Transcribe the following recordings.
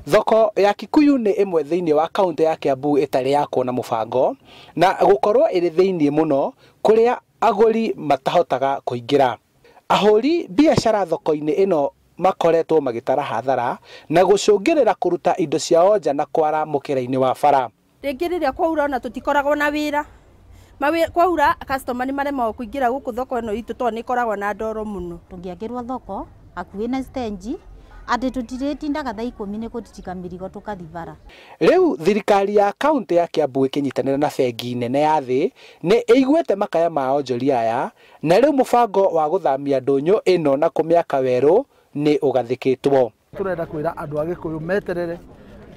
Thoko ya Kikuyu nĩ ĩmwe thĩinĩ wa kaunti ya Kiambu ĩtarĩ yakwo na mũbango na gũkorwo ĩrĩ thĩinĩ mũno kũrĩa agũri matahotaga kũingĩra. Ahũri biacara thoko-inĩ ĩno makoretwo magĩtara hathara na gũcũngĩrĩra kũruta indo ciao nja na kwara mũkĩra-inĩ wa bara. Rĩngĩ rĩrĩa kwaura ona tũtikoragwo na wĩra. Kwaura customer nĩ maremagwo kũingĩra gũkũ thoko ĩno itũ tondũ nĩ ĩkoragwo na ndoro mũno. Tũngĩakĩrwo thoko hakuhĩ na stage atĩ tũtirĩtindaga thaa 10 nĩ gũtitika mĩrigo tũkathi bara. Rĩu thirikari ya kaunti ya Kiambu ĩkĩnyitanĩra na bengi nene ya thĩ nĩ ĩiguĩte makaya ma onjoria aya, na rĩu mũbango wa gũthamia ndũnyũ ĩno na kũmĩaka werũ nĩ ũgathĩkĩtwo. Tũrenda kwĩra andũ a Gĩkũyũ meterere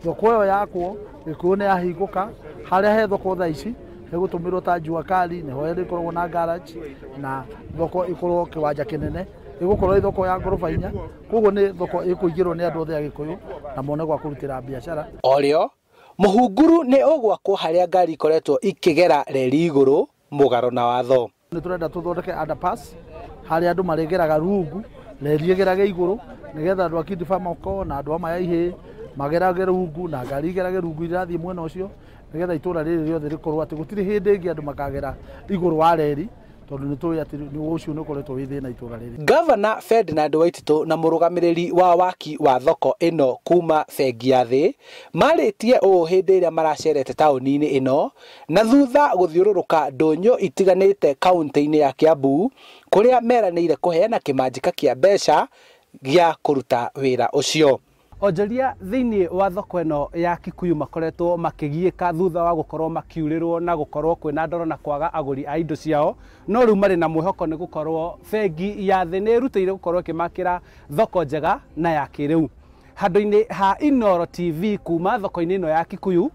thoko ĩyo yakwo, Gĩkũyũ nĩ yahingũka, harĩa he thoko thaa ici hegũtũmĩrwo ta jua kali, nĩho ĩrĩkoragwo na garage na thoko ĩkorwo kĩwanja kĩnene, ĩgũkorwo ĩ thoko ya ngoroba 4, koguo nĩ thoko ĩkũingĩrwo nĩ andũ othe a Gĩkũyũ na mone gwa kũrutĩra biacara. O rĩo mũhunguru nĩ ũgwakwo harĩa ngari ikoretwo ikĩgera reri igũrũ mũgaro na watho. Nĩ tũrenda tũthondeke underpass harĩa andũ marĩgeraga rungu, reri ĩgerage igũrũ nĩgetha andũ a Kidifamoko na andũ a Maya Ihĩ magerage rungu na ngari igerage rungu irathiĩ mwena ũcio, nĩgetha itũra rĩrĩ rĩothe rĩkorwo atĩ gũtirĩ hĩndĩ ĩngĩ andũ makagera igũrũ wa reri, tondũ nĩ tũĩ atĩ ũcio nĩ ũkoretwo wĩ thĩna itũra rĩrĩ. Gavana Ferdinand Waititu na mũrũgamĩrĩri wa waki wa thoko ĩno kuma bengi ya thĩ marĩtie ũũ hĩndĩ ĩrĩa maracerete taũni-inĩ ĩno na thutha gũthiũrũrũka ndũnyũ itiganĩte kaunti-inĩ ya Kiambu kũrĩa meranĩire kũheana kĩmanjĩka kĩa mbeca gĩa kũruta wĩra ũcio. Onjoria thĩinĩ wa thoko ĩno ya Kikuyu makoretwo makĩgiĩka thutha wa gũkorwo makiurĩrwo na gũkorwo kwĩna ndoro na kwaga agũri a indo ciao, no rĩu marĩ na mwĩhoko nĩ gũkorwo bengi ya thĩ nĩ ĩrutĩire gũkorwo ĩkĩmakĩra thoko njega na ya kĩrĩu. Handũ-inĩ ha Inooro TV kuma thoko-inĩ ĩno ya Kikuyu,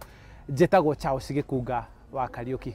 njĩtagwo Charles Gĩkunga wa Kariũki.